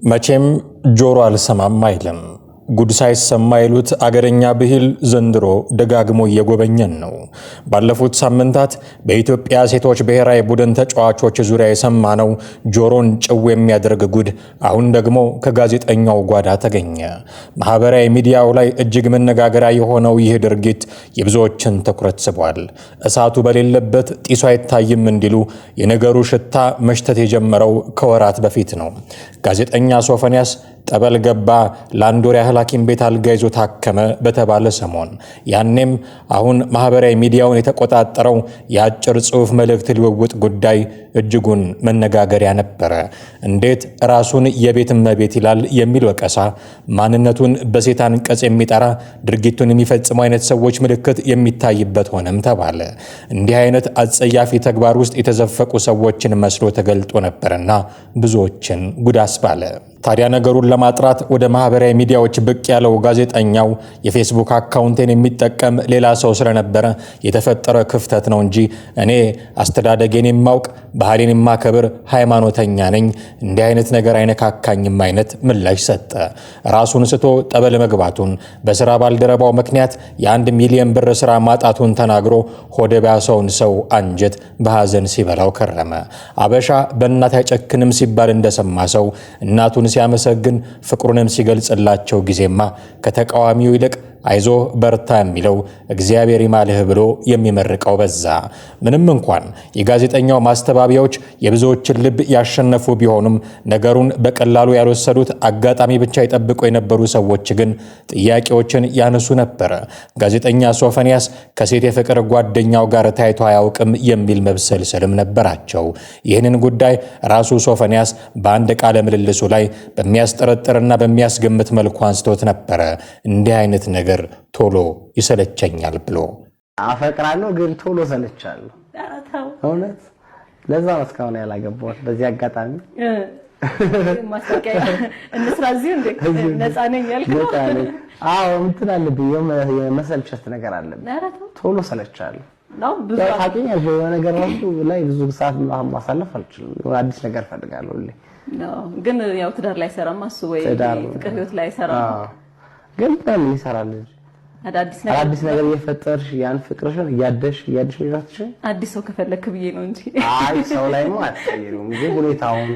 መቼም ጆሮ አልሰማም አይልም። ጉድ ሳይሰማ ይሉት አገረኛ ብሂል ዘንድሮ ደጋግሞ እየጎበኘን ነው። ባለፉት ሳምንታት በኢትዮጵያ ሴቶች ብሔራዊ ቡድን ተጫዋቾች ዙሪያ የሰማነው ጆሮን ጭው የሚያደርግ ጉድ አሁን ደግሞ ከጋዜጠኛው ጓዳ ተገኘ። ማህበራዊ ሚዲያው ላይ እጅግ መነጋገሪያ የሆነው ይህ ድርጊት የብዙዎችን ትኩረት ስቧል። እሳቱ በሌለበት ጢሱ አይታይም እንዲሉ የነገሩ ሽታ መሽተት የጀመረው ከወራት በፊት ነው። ጋዜጠኛ ሶፎንያስ ጠበል ገባ፣ ለአንድ ወር ያህል ሐኪም ቤት አልጋ ይዞ ታከመ በተባለ ሰሞን ያኔም አሁን ማህበራዊ ሚዲያውን የተቆጣጠረው የአጭር ጽሑፍ መልእክት ልውውጥ ጉዳይ እጅጉን መነጋገሪያ ነበረ። እንዴት ራሱን የቤት እመቤት ይላል የሚል ወቀሳ፣ ማንነቱን በሴት አንቀጽ የሚጠራ ድርጊቱን የሚፈጽሙ አይነት ሰዎች ምልክት የሚታይበት ሆነም ተባለ። እንዲህ አይነት አጸያፊ ተግባር ውስጥ የተዘፈቁ ሰዎችን መስሎ ተገልጦ ነበርና ብዙዎችን ጉድ አስባለ። ታዲያ ነገሩን ለማጥራት ወደ ማህበራዊ ሚዲያዎች ብቅ ያለው ጋዜጠኛው የፌስቡክ አካውንቴን የሚጠቀም ሌላ ሰው ስለነበረ የተፈጠረ ክፍተት ነው እንጂ እኔ አስተዳደጌን የማውቅ ባህሌን የማከብር ሃይማኖተኛ ነኝ፣ እንዲህ አይነት ነገር አይነካካኝም አይነት ምላሽ ሰጠ። ራሱን ስቶ ጠበል መግባቱን በስራ ባልደረባው ምክንያት የ1 ሚሊዮን ብር ስራ ማጣቱን ተናግሮ ሆደ ባሰውን ሰው አንጀት በሐዘን ሲበላው ከረመ። አበሻ በእናት አይጨክንም ሲባል እንደሰማ ሰው እናቱን ሲያመሰግን ፍቅሩንም ሲገልጽላቸው ጊዜማ ከተቃዋሚው ይልቅ አይዞህ በርታ የሚለው፣ እግዚአብሔር ይማልህ ብሎ የሚመርቀው በዛ። ምንም እንኳን የጋዜጠኛው ማስተባበያዎች የብዙዎችን ልብ ያሸነፉ ቢሆኑም ነገሩን በቀላሉ ያልወሰዱት፣ አጋጣሚ ብቻ ይጠብቁ የነበሩ ሰዎች ግን ጥያቄዎችን ያነሱ ነበረ። ጋዜጠኛ ሶፎንያስ ከሴት የፍቅር ጓደኛው ጋር ታይቶ አያውቅም የሚል መብሰልሰልም ነበራቸው። ይህንን ጉዳይ ራሱ ሶፎንያስ በአንድ ቃለ ምልልሱ ላይ በሚያስጠረጥርና በሚያስገምት መልኩ አንስቶት ነበረ። እንዲህ አይነት ነገር ቶሎ ይሰለቸኛል ብሎ። አፈቅራለሁ ግን ቶሎ ሰለቻለሁ። እውነት ለዛ ነው እስካሁን ያላገባሁት። በዚህ አጋጣሚ ማስታወቂያ እንስራ እዚሁ እንዴ? ነፃ ነኝ ያልከው? ነፃ ነኝ። አዎ፣ እንትን አለብኝ፣ የመሰልቸት ነገር አለብኝ። ቶሎ ሰለቻለሁ። ብዙ ያው ታውቂኛለሽ፣ የሆነ ነገር ራሱ ላይ ብዙ ሰዓት ማሳለፍ አልችልም። የሆነ አዲስ ነገር እፈልጋለሁ ሁሌ። ግን ያው ትዳር ላይ ሰራማ እሱ ወይ ፍቅር ህይወት ላይ ሰራም። ግን ለምን ይሰራል እንጂ አዳዲስ ነገር አዳዲስ ነገር እየፈጠርሽ ያን ፍቅርሽን እያደሽ እያደሽ መሄዳትሽ። አዲስ ሰው ከፈለክ ብዬ ነው እንጂ። አይ፣ ሰው ላይማ አትቀይሪውም፣ ግን ሁኔታውን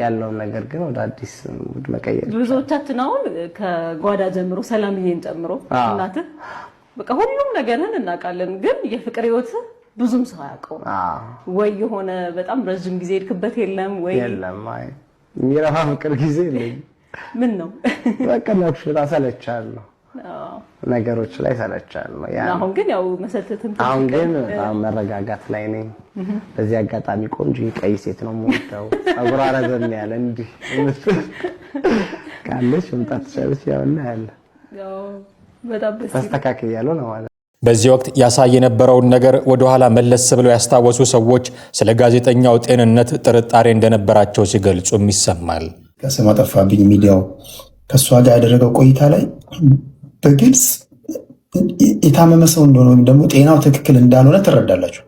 ያለውን ነገር ግን ወደ አዲስ mood መቀየር። ብዙዎቻችን አሁን ከጓዳ ጀምሮ ሰላምዬን ጨምሮ እናትህ በቃ ሁሉም ነገርህን እናውቃለን፣ ግን የፍቅር ህይወት ብዙም ሰው አያውቀውም። ወይ የሆነ በጣም ረጅም ጊዜ ሄድክበት የለም ወይ? የለም። አይ፣ የሚረባ ፍቅር ጊዜ የለኝም። ምን ነው? በቃ እንዳልኩሽ በጣም ሰለቻለሁ፣ ነገሮች ላይ ሰለቻለሁ። አሁን ግን ያው መሰልቸትም አሁን ግን በጣም መረጋጋት ላይ ነኝ። በዚህ አጋጣሚ ቆንጆ ቀይ ሴት ነው የምወደው፣ ፀጉሯ ረዘም ያለ እንዲህ ካለች መምጣት ትችላለች። ያው እናያለን። በጣም ደስ ተስተካክያለሁ ነው ማለት። በዚህ ወቅት ያሳይ የነበረውን ነገር ወደኋላ መለስ ብለው ያስታወሱ ሰዎች ስለ ጋዜጠኛው ጤንነት ጥርጣሬ እንደነበራቸው ሲገልጹም ይሰማል። ከስሟ ጠፋብኝ፣ ሚዲያው ከእሷ ጋር ያደረገው ቆይታ ላይ በግልጽ የታመመ ሰው እንደሆነ ወይም ደግሞ ጤናው ትክክል እንዳልሆነ ትረዳላችሁ።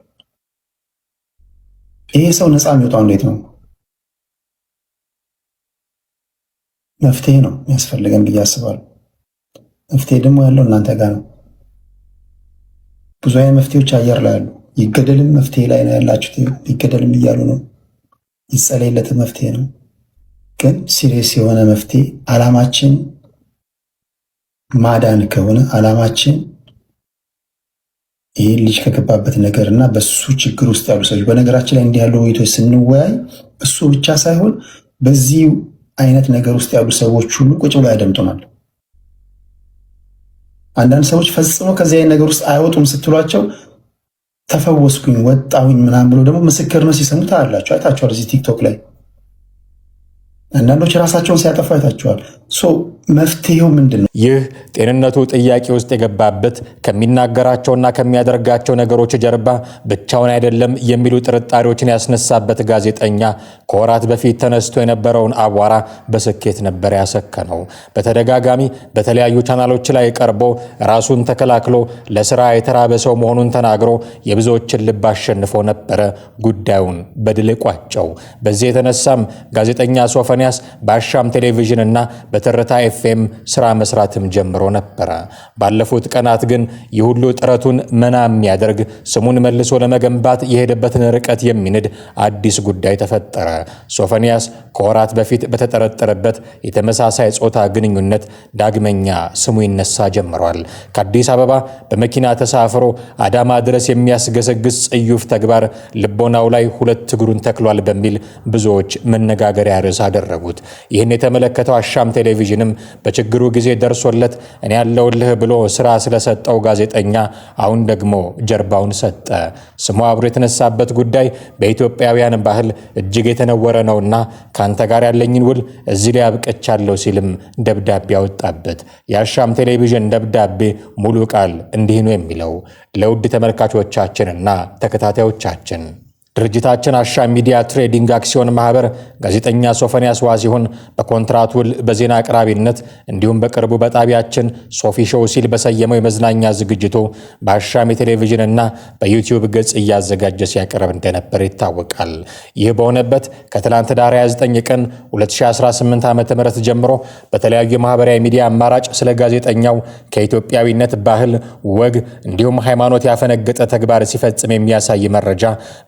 ይሄ ሰው ነፃ የሚወጣው እንዴት ነው? መፍትሄ ነው የሚያስፈልገን ብዬ አስባለሁ። መፍትሄ ደግሞ ያለው እናንተ ጋር ነው። ብዙ አይነት መፍትሄዎች አየር ላይ አሉ። ይገደልም መፍትሄ ላይ ነው ያላችሁት። ይገደልም እያሉ ነው። ይጸለይለትም መፍትሄ ነው። ግን serious የሆነ መፍትሄ፣ አላማችን ማዳን ከሆነ፣ አላማችን ይህን ልጅ ከገባበት ነገር እና በሱ ችግር ውስጥ ያሉ ሰዎች፣ በነገራችን ላይ እንዲህ ያሉ ውይይቶች ስንወያይ እሱ ብቻ ሳይሆን በዚህ አይነት ነገር ውስጥ ያሉ ሰዎች ሁሉ ቁጭ ብለው ያደምጡናል። አንዳንድ ሰዎች ፈጽሞ ከዚህ አይነት ነገር ውስጥ አይወጡም ስትሏቸው ተፈወስኩኝ፣ ወጣሁኝ ምናምን ብሎ ደግሞ ምስክርነት ሲሰሙ ታያላችሁ። አይታችኋል እዚህ ቲክቶክ ላይ አንዳንዶች ራሳቸውን ሲያጠፉ አይታችኋል። So መፍትሄው ምንድን ነው? ይህ ጤንነቱ ጥያቄ ውስጥ የገባበት፣ ከሚናገራቸውና ከሚያደርጋቸው ነገሮች ጀርባ ብቻውን አይደለም የሚሉ ጥርጣሬዎችን ያስነሳበት ጋዜጠኛ ከወራት በፊት ተነስቶ የነበረውን አቧራ በስኬት ነበር ያሰከነው። በተደጋጋሚ በተለያዩ ቻናሎች ላይ ቀርቦ ራሱን ተከላክሎ ለስራ የተራበ ሰው መሆኑን ተናግሮ የብዙዎችን ልብ አሸንፎ ነበረ ጉዳዩን በድል ቋጨው። በዚህ የተነሳም ጋዜጠኛ ሶፎንያስ ሶፎንያስ በአሻም ቴሌቪዥንና በትርታ ኤፍኤም ስራ መስራትም ጀምሮ ነበረ። ባለፉት ቀናት ግን ይህ ሁሉ ጥረቱን መና የሚያደርግ፣ ስሙን መልሶ ለመገንባት የሄደበትን ርቀት የሚንድ አዲስ ጉዳይ ተፈጠረ። ሶፎንያስ ከወራት በፊት በተጠረጠረበት የተመሳሳይ ጾታ ግንኙነት ዳግመኛ ስሙ ይነሳ ጀምሯል። ከአዲስ አበባ በመኪና ተሳፍሮ አዳማ ድረስ የሚያስገሰግስ ጽዩፍ ተግባር ልቦናው ላይ ሁለት እግሩን ተክሏል በሚል ብዙዎች መነጋገሪያ ርዕስ አደረጉት። ይህን የተመለከተው አሻም ቴሌቪዥንም በችግሩ ጊዜ ደርሶለት እኔ ያለውልህ ብሎ ስራ ስለሰጠው ጋዜጠኛ አሁን ደግሞ ጀርባውን ሰጠ። ስሙ አብሮ የተነሳበት ጉዳይ በኢትዮጵያውያን ባህል እጅግ የተነወረ ነውና ከአንተ ጋር ያለኝን ውል እዚህ ላይ አብቅቻለሁ ሲልም ደብዳቤ አወጣበት። የአሻም ቴሌቪዥን ደብዳቤ ሙሉ ቃል እንዲህ ነው የሚለው፦ ለውድ ተመልካቾቻችንና ተከታታዮቻችን፣ ድርጅታችን አሻም ሚዲያ ትሬዲንግ አክሲዮን ማህበር ጋዜጠኛ ሶፎንያስ ዋሲሁን በኮንትራት ውል በዜና አቅራቢነት እንዲሁም በቅርቡ በጣቢያችን ሶፊ ሾው ሲል በሰየመው የመዝናኛ ዝግጅቱ በአሻም የቴሌቪዥንና በዩቲዩብ ገጽ እያዘጋጀ ሲያቀርብ እንደነበር ይታወቃል። ይህ በሆነበት ከትላንት ህዳር 29 ቀን 2018 ዓ ም ጀምሮ በተለያዩ የማህበራዊ ሚዲያ አማራጭ ስለ ጋዜጠኛው ከኢትዮጵያዊነት ባህል፣ ወግ እንዲሁም ሃይማኖት ያፈነገጠ ተግባር ሲፈጽም የሚያሳይ መረጃ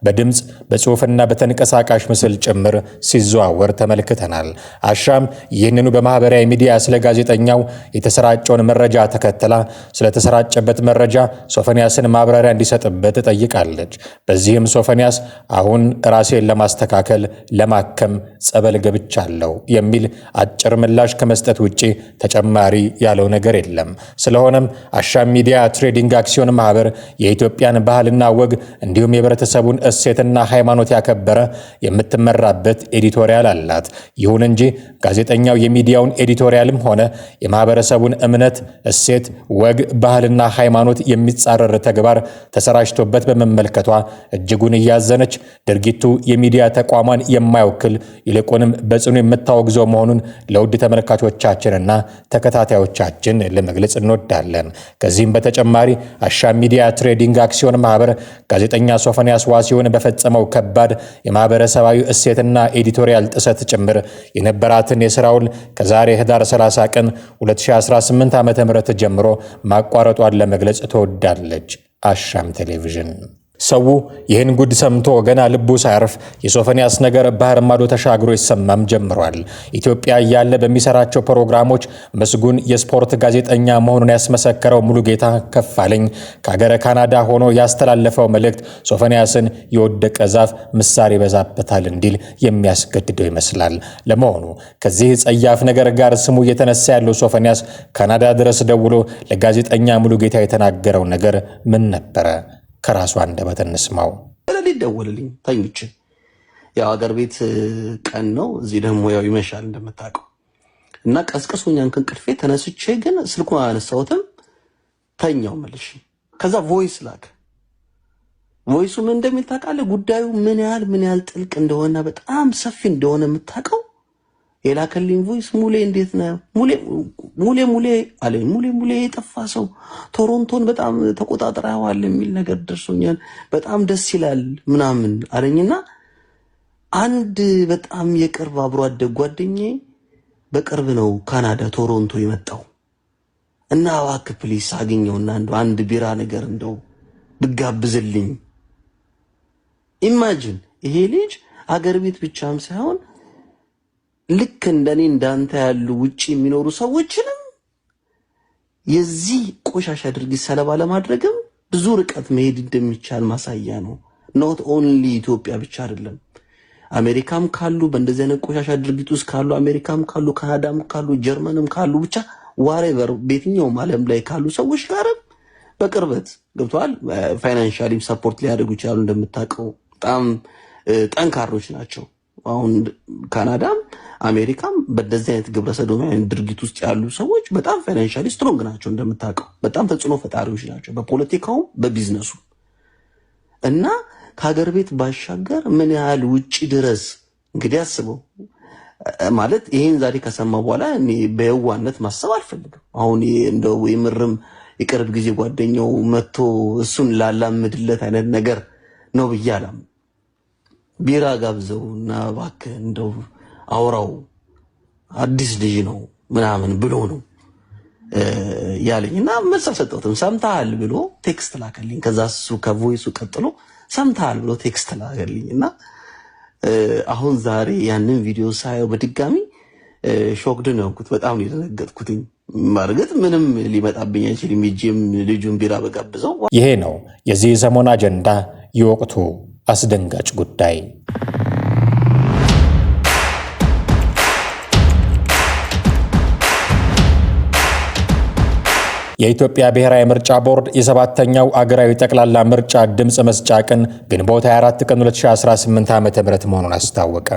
በድምፅ፣ በጽሑፍና በተንቀሳቃሽ ምስል ጭምር ሲዘዋወር ተመልክተናል። አሻም ይህንኑ በማህበራዊ ሚዲያ ስለ ጋዜጠኛው የተሰራጨውን መረጃ ተከትላ ስለተሰራጨበት መረጃ ሶፎንያስን ማብራሪያ እንዲሰጥበት ትጠይቃለች። በዚህም ሶፎንያስ አሁን ራሴን ለማስተካከል፣ ለማከም ጸበል ገብቻለሁ የሚል አጭር ምላሽ ከመስጠት ውጪ ተጨማሪ ያለው ነገር የለም። ስለሆነም አሻም ሚዲያ ትሬዲንግ አክሲዮን ማህበር የኢትዮጵያን ባህልና ወግ እንዲሁም የህብረተሰቡን እሴትና ሃይማኖት ያከበረ የምትመራበት editorial አላት። ይሁን እንጂ ጋዜጠኛው የሚዲያውን editorial ም ሆነ የማህበረሰቡን እምነት፣ እሴት፣ ወግ፣ ባህልና ሃይማኖት የሚጻረር ተግባር ተሰራጭቶበት በመመልከቷ እጅጉን እያዘነች፣ ድርጊቱ የሚዲያ ተቋሟን የማይወክል ይልቁንም በጽኑ የምታወግዘው መሆኑን ለውድ ተመልካቾቻችንና ተከታታዮቻችን ለመግለጽ እንወዳለን። ከዚህም በተጨማሪ አሻም ሚዲያ ትሬዲንግ አክሲዮን ማህበር ጋዜጠኛ ሶፎንያስ ዋሲሁን በፈጸመው ከባድ የማህበረሰባዊ እሴትና editorial ጥሰት ጭምር የነበራትን የስራ ውል ከዛሬ ህዳር 30 ቀን 2018 ዓ.ም ጀምሮ ማቋረጧን ለመግለጽ ትወዳለች። አሻም ቴሌቪዥን። ሰው ይህን ጉድ ሰምቶ ገና ልቡ ሳያርፍ የሶፎንያስ ነገር ባህር ማዶ ተሻግሮ ይሰማም ጀምሯል። ኢትዮጵያ እያለ በሚሰራቸው ፕሮግራሞች ምስጉን የስፖርት ጋዜጠኛ መሆኑን ያስመሰከረው ሙሉጌታ ከፋለኝ ከሀገረ ካናዳ ሆኖ ያስተላለፈው መልእክት ሶፎንያስን የወደቀ ዛፍ ምሳር ይበዛበታል እንዲል የሚያስገድደው ይመስላል። ለመሆኑ ከዚህ ጸያፍ ነገር ጋር ስሙ እየተነሳ ያለው ሶፎንያስ ካናዳ ድረስ ደውሎ ለጋዜጠኛ ሙሉጌታ የተናገረው ነገር ምን ነበረ? ከራሱ አንደበት እንስማው። ሌሊት ደወለልኝ ተኝቼ። ያው ሀገር ቤት ቀን ነው፣ እዚህ ደግሞ ያው ይመሻል እንደምታውቀው። እና ቀስቅሶኛል ከእንቅልፌ። ተነስቼ ግን ስልኩን አላነሳሁትም፣ ተኛው መልሼ። ከዛ voice ላከ። Voice ኡ ምን እንደሚል ታውቃለህ? ጉዳዩ ምን ያህል ጥልቅ እንደሆነ፣ በጣም ሰፊ እንደሆነ የምታውቀው የላከልኝ voice ሙሌ እንዴት ነህ? ሙሌ ሙሌ ሙሌ አለኝ። ሙሌ ሙሌ የጠፋ ሰው ቶሮንቶን በጣም ተቆጣጥረዋል የሚል ነገር ደርሶኛል። በጣም ደስ ይላል ምናምን አለኝና አንድ በጣም የቅርብ አብሮ አደግ ጓደኛዬ በቅርብ ነው ካናዳ ቶሮንቶ የመጣው እና እባክህ please አግኘውና እንደው አንድ ቢራ ነገር እንደው ብጋብዝልኝ። Imagine ይሄ ልጅ አገር ቤት ብቻም ሳይሆን ልክ እንደኔ እንዳንተ ያሉ ውጪ የሚኖሩ ሰዎችንም የዚህ ቆሻሻ ድርጊት ሰለባ ለማድረግም ብዙ ርቀት መሄድ እንደሚቻል ማሳያ ነው። Not only ኢትዮጵያ ብቻ አይደለም። አሜሪካም ካሉ፣ በእንደዚህ አይነት ቆሻሻ ድርጊት ውስጥ ካሉ፣ አሜሪካም ካሉ፣ ካናዳም ካሉ፣ ጀርመንም ካሉ፣ ብቻ whatever በየትኛውም ዓለም ላይ ካሉ ሰዎች ጋርም በቅርበት ገብተዋል። Financially ም support ሊያደርጉ ይችላሉ። እንደምታውቀው በጣም ጠንካሮች ናቸው። አሁን ካናዳም አሜሪካም በእንደዚህ አይነት ግብረ ሰዶማዊ ድርጊት ውስጥ ያሉ ሰዎች በጣም financially strong ናቸው። እንደምታውቀው በጣም ተጽዕኖ ፈጣሪዎች ናቸው፣ በፖለቲካውም በቢዝነሱ። እና ከሀገር ቤት ባሻገር ምን ያህል ውጭ ድረስ እንግዲህ አስበው። ማለት ይሄን ዛሬ ከሰማ በኋላ እኔ በየዋነት ማሰብ አልፈልግም። አሁን እንደው የምርም የቅርብ ጊዜ ጓደኛው መጥቶ እሱን ላላምድለት አይነት ነገር ነው ብዬ አላምንም። ቢራ ጋብዘው እና እባክህ እንደው አውራው አዲስ ልጅ ነው ምናምን ብሎ ነው ያለኝ እና መልስ አልሰጠሁትም። ሰምተሃል ብሎ text ላከልኝ። ከዛ እሱ ከ voice ኡ ቀጥሎ ሰምተሃል ብሎ text ላከልኝ እና አሁን ዛሬ ያንን ቪዲዮ ሳየው በድጋሚ shocked ነው የሆንኩት። በጣም ነው የደነገጥኩትኝ። በእርግጥ ምንም ሊመጣብኝ አይችልም። ሄጄም ልጁን ቢራ በጋብዘው። ይሄ ነው የዚህ ሰሞን አጀንዳ፣ የወቅቱ አስደንጋጭ ጉዳይ። የኢትዮጵያ ብሔራዊ ምርጫ ቦርድ የሰባተኛው አገራዊ ጠቅላላ ምርጫ ድምፅ መስጫ ቀን ግንቦት 24 ቀን 2018 ዓ.ም መሆኑን አስታወቀ።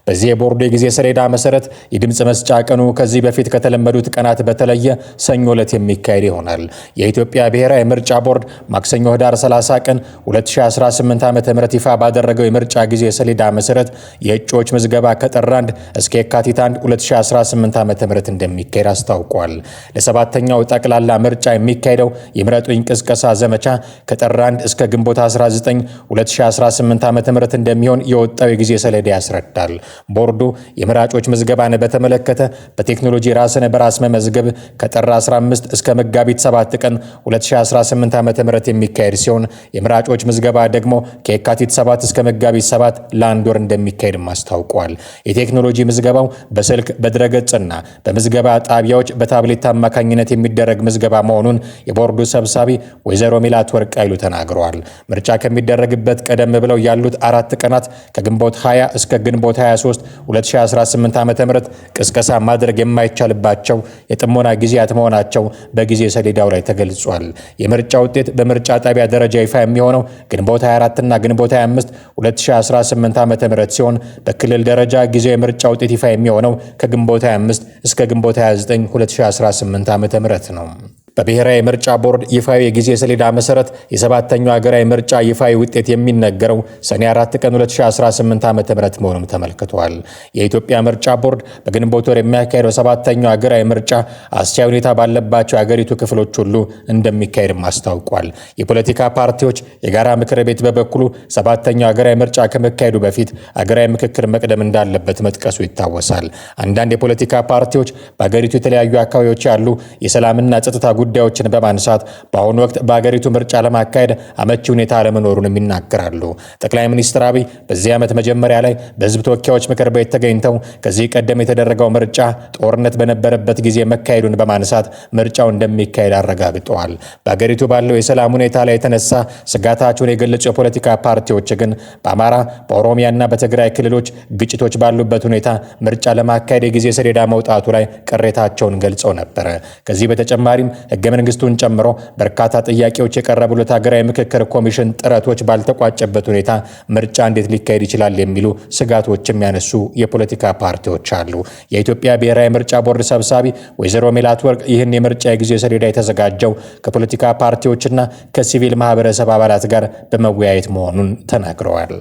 በዚህ የቦርዱ የጊዜ ሰሌዳ መሰረት የድምፅ መስጫ ቀኑ ከዚህ በፊት ከተለመዱት ቀናት በተለየ ሰኞ ዕለት የሚካሄድ ይሆናል። የኢትዮጵያ ብሔራዊ ምርጫ ቦርድ ማክሰኞ ህዳር 30 ቀን 2018 ዓ.ም ይፋ ባደረገው የምርጫ ጊዜ ሰሌዳ መሰረት የእጩዎች ምዝገባ ከጥር 1 እስከ የካቲት 1 2018 ዓ.ም እንደሚካሄድ አስታውቋል። ለሰባተኛው ጠቅላላ ምርጫ የሚካሄደው የምረጡኝ ቅስቀሳ ዘመቻ ከጥር 1 እስከ ግንቦት 19 2018 ዓ.ም እንደሚሆን የወጣው የጊዜ ሰሌዳ ያስረዳል። ቦርዱ የመራጮች ምዝገባን በተመለከተ በቴክኖሎጂ ራስን በራስ መመዝገብ ከጥር 15 እስከ መጋቢት 7 ቀን 2018 ዓ.ም የሚካሄድ ሲሆን የመራጮች ምዝገባ ደግሞ ከየካቲት 7 እስከ መጋቢት 7 ለአንድ ወር እንደሚካሄድም አስታውቋል። የቴክኖሎጂ ምዝገባው በስልክ፣ በድረገጽና በምዝገባ ጣቢያዎች በታብሌት አማካኝነት የሚደረግ ምዝገባ መሆኑን የቦርዱ ሰብሳቢ ወይዘሮ ሜላትወርቅ ኃይሉ ተናግረዋል። ምርጫ ከሚደረግበት ቀደም ብለው ያሉት 4 ቀናት ከግንቦት 20 እስከ ግንቦት 23 2018 ዓ.ም ቅስቀሳ ማድረግ የማይቻልባቸው የጥሞና ጊዜያት መሆናቸው በጊዜ ሰሌዳው ላይ ተገልጿል። የምርጫ ውጤት በምርጫ ጣቢያ ደረጃ ይፋ የሚሆነው ግንቦት 24 እና ግንቦት 25 2018 ዓ.ም ሲሆን በክልል ደረጃ ጊዜው የምርጫ ውጤት ይፋ የሚሆነው ከግንቦት 25 እስከ ግንቦት 29 2018 ዓ.ም ነው። በብሔራዊ ምርጫ ቦርድ ይፋዊ የጊዜ ሰሌዳ መሰረት የሰባተኛው ሀገራዊ ምርጫ ይፋዊ ውጤት የሚነገረው ሰኔ 4 ቀን 2018 ዓ.ም መሆኑም ተመልክቷል። የኢትዮጵያ ምርጫ ቦርድ በግንቦት ወር የሚያካሄደው ሰባተኛው ሀገራዊ ምርጫ አስቻይ ሁኔታ ባለባቸው የሀገሪቱ ክፍሎች ሁሉ እንደሚካሄድም አስታውቋል። የፖለቲካ ፓርቲዎች የጋራ ምክር ቤት በበኩሉ ሰባተኛው ሀገራዊ ምርጫ ከመካሄዱ በፊት ሀገራዊ ምክክር መቅደም እንዳለበት መጥቀሱ ይታወሳል። አንዳንድ የፖለቲካ ፓርቲዎች በሀገሪቱ የተለያዩ አካባቢዎች ያሉ የሰላምና ጸጥታ ጉዳዮችን በማንሳት በአሁኑ ወቅት በሀገሪቱ ምርጫ ለማካሄድ አመቺ ሁኔታ አለመኖሩንም ይናገራሉ። ጠቅላይ ሚኒስትር አብይ በዚህ ዓመት መጀመሪያ ላይ በሕዝብ ተወካዮች ምክር ቤት ተገኝተው ከዚህ ቀደም የተደረገው ምርጫ ጦርነት በነበረበት ጊዜ መካሄዱን በማንሳት ምርጫው እንደሚካሄድ አረጋግጠዋል። በሀገሪቱ ባለው የሰላም ሁኔታ ላይ የተነሳ ስጋታቸውን የገለጹ የፖለቲካ ፓርቲዎች ግን በአማራ፣ በኦሮሚያና በትግራይ ክልሎች ግጭቶች ባሉበት ሁኔታ ምርጫ ለማካሄድ የጊዜ ሰሌዳ መውጣቱ ላይ ቅሬታቸውን ገልጸው ነበረ። ከዚህ በተጨማሪም ሕገ መንግስቱን ጨምሮ በርካታ ጥያቄዎች የቀረቡለት ሀገራዊ ምክክር ኮሚሽን ጥረቶች ባልተቋጨበት ሁኔታ ምርጫ እንዴት ሊካሄድ ይችላል የሚሉ ስጋቶችም ያነሱ የፖለቲካ ፓርቲዎች አሉ። የኢትዮጵያ ብሔራዊ ምርጫ ቦርድ ሰብሳቢ ወይዘሮ ሜላትወርቅ ይህን የምርጫ የጊዜ ሰሌዳ የተዘጋጀው ከፖለቲካ ፓርቲዎችና ከሲቪል ማህበረሰብ አባላት ጋር በመወያየት መሆኑን ተናግረዋል።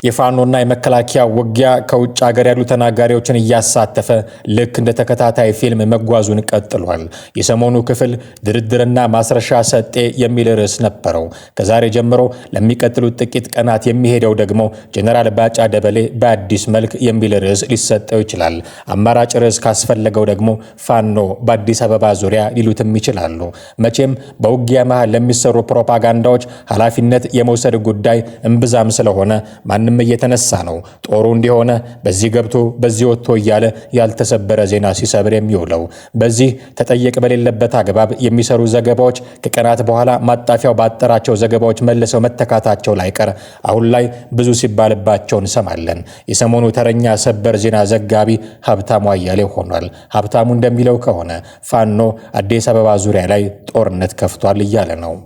የፋኖና የመከላከያ ውጊያ ከውጭ ሀገር ያሉ ተናጋሪዎችን እያሳተፈ ልክ እንደ ተከታታይ ፊልም መጓዙን ቀጥሏል። የሰሞኑ ክፍል ድርድርና ማስረሻ ሰጤ የሚል ርዕስ ነበረው። ከዛሬ ጀምሮ ለሚቀጥሉት ጥቂት ቀናት የሚሄደው ደግሞ ጀነራል ባጫ ደበሌ በአዲስ መልክ የሚል ርዕስ ሊሰጠው ይችላል። አማራጭ ርዕስ ካስፈለገው ደግሞ ፋኖ በአዲስ አበባ ዙሪያ ሊሉትም ይችላሉ። መቼም በውጊያ መሃል ለሚሰሩ ፕሮፓጋንዳዎች ኃላፊነት የመውሰድ ጉዳይ እምብዛም ስለሆነ ማንም እየተነሳ ነው። ጦሩ እንዲሆነ በዚህ ገብቶ በዚህ ወጥቶ እያለ ያልተሰበረ ዜና ሲሰብር የሚውለው በዚህ ተጠየቅ በሌለበት አግባብ የሚሰሩ ዘገባዎች ከቀናት በኋላ ማጣፊያው ባጠራቸው ዘገባዎች መልሰው መተካታቸው ላይቀር አሁን ላይ ብዙ ሲባልባቸው እንሰማለን። የሰሞኑ ተረኛ ሰበር ዜና ዘጋቢ ሀብታሙ አያሌው ሆኗል። ሀብታሙ እንደሚለው ከሆነ ፋኖ አዲስ አበባ ዙሪያ ላይ ጦርነት ከፍቷል እያለ ነው።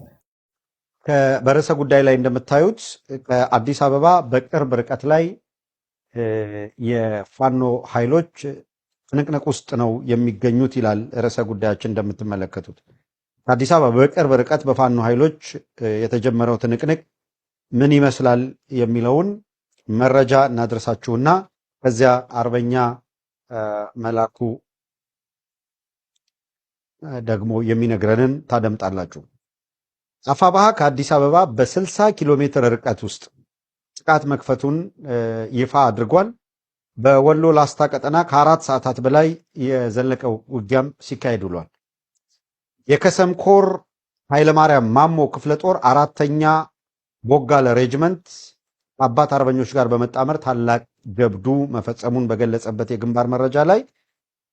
በርዕሰ ጉዳይ ላይ እንደምታዩት ከአዲስ አበባ በቅርብ ርቀት ላይ የፋኖ ኃይሎች ትንቅንቅ ውስጥ ነው የሚገኙት ይላል ርዕሰ ጉዳያችን። እንደምትመለከቱት ከአዲስ አበባ በቅርብ ርቀት በፋኖ ኃይሎች የተጀመረው ትንቅንቅ ምን ይመስላል የሚለውን መረጃ እናድረሳችሁና ከዚያ አርበኛ መላኩ ደግሞ የሚነግረንን ታደምጣላችሁ። አፋብኃ ከአዲስ አበባ በ60 ኪሎ ሜትር ርቀት ውስጥ ጥቃት መክፈቱን ይፋ አድርጓል። በወሎ ላስታ ቀጠና ከ4 ሰዓታት በላይ የዘለቀው ውጊያም ሲካሄድ ውሏል። የከሰም ኮር ኃይለማርያም ማሞ ክፍለ ጦር አራተኛ ቦጋለ ሬጅመንት አባት አርበኞች ጋር በመጣመር ታላቅ ጀብዱ መፈጸሙን በገለጸበት የግንባር መረጃ ላይ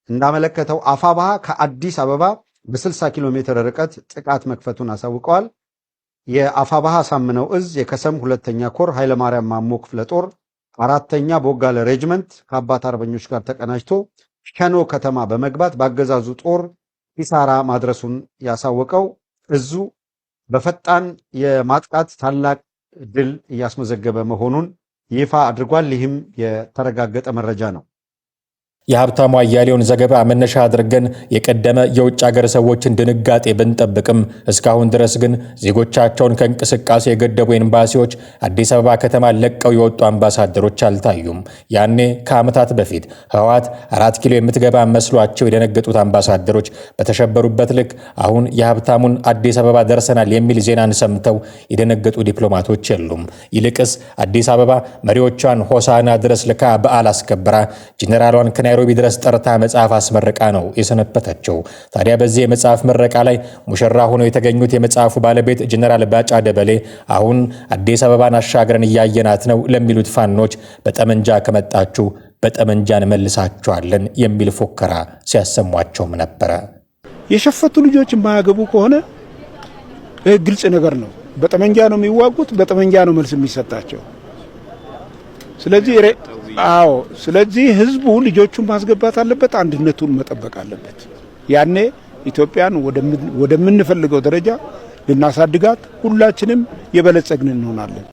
እንዳመለከተው አፋብኃ ከአዲስ አበባ በ60 ኪሎ ሜትር ርቀት ጥቃት መክፈቱን አሳውቀዋል። የአፋብኃ አሳምነው እዝ የከሰም ሁለተኛ ኮር ኃይለማርያም ማሞ ክፍለ ጦር አራተኛ ቦጋለ ሬጅመንት ከአባት አርበኞች ጋር ተቀናጅቶ ሸኖ ከተማ በመግባት በአገዛዙ ጦር ኪሳራ ማድረሱን ያሳወቀው እዙ በፈጣን የማጥቃት ታላቅ ድል እያስመዘገበ መሆኑን ይፋ አድርጓል። ይህም የተረጋገጠ መረጃ ነው። የሀብታሙ አያሌውን ዘገባ መነሻ አድርገን የቀደመ የውጭ አገር ሰዎችን ድንጋጤ ብንጠብቅም እስካሁን ድረስ ግን ዜጎቻቸውን ከእንቅስቃሴ የገደቡ ኤምባሲዎች፣ አዲስ አበባ ከተማ ለቀው የወጡ አምባሳደሮች አልታዩም። ያኔ ከዓመታት በፊት ህወሓት 4 ኪሎ የምትገባ መስሏቸው የደነገጡት አምባሳደሮች በተሸበሩበት ልክ አሁን የሀብታሙን አዲስ አበባ ደርሰናል የሚል ዜናን ሰምተው የደነገጡ ዲፕሎማቶች የሉም። ይልቅስ አዲስ አበባ መሪዎቿን ሆሳና ድረስ ልካ በዓል አስከብራ፣ ጄኔራሏን ከናይሮቢ ድረስ ጠርታ መጽሐፍ አስመርቃ ነው የሰነበተችው። ታዲያ በዚህ የመጽሐፍ ምረቃ ላይ ሙሽራ ሆነው የተገኙት የመጽሐፉ ባለቤት ጀነራል ባጫ ደበሌ አሁን አዲስ አበባን አሻግረን እያየናት ነው ለሚሉት ፋኖች በጠመንጃ ከመጣችሁ በጠመንጃ እንመልሳችኋለን የሚል ፉከራ ሲያሰሟቸውም ነበረ። የሸፈቱ ልጆች የማያገቡ ከሆነ ይህ ግልጽ ነገር ነው። በጠመንጃ ነው የሚዋጉት፣ በጠመንጃ ነው መልስ የሚሰጣቸው። ስለዚህ አዎ፣ ስለዚህ ህዝቡ ልጆቹን ማስገባት አለበት፣ አንድነቱን መጠበቅ አለበት። ያኔ ኢትዮጵያን ወደምንፈልገው ደረጃ ልናሳድጋት ሁላችንም የበለጸግን እንሆናለን።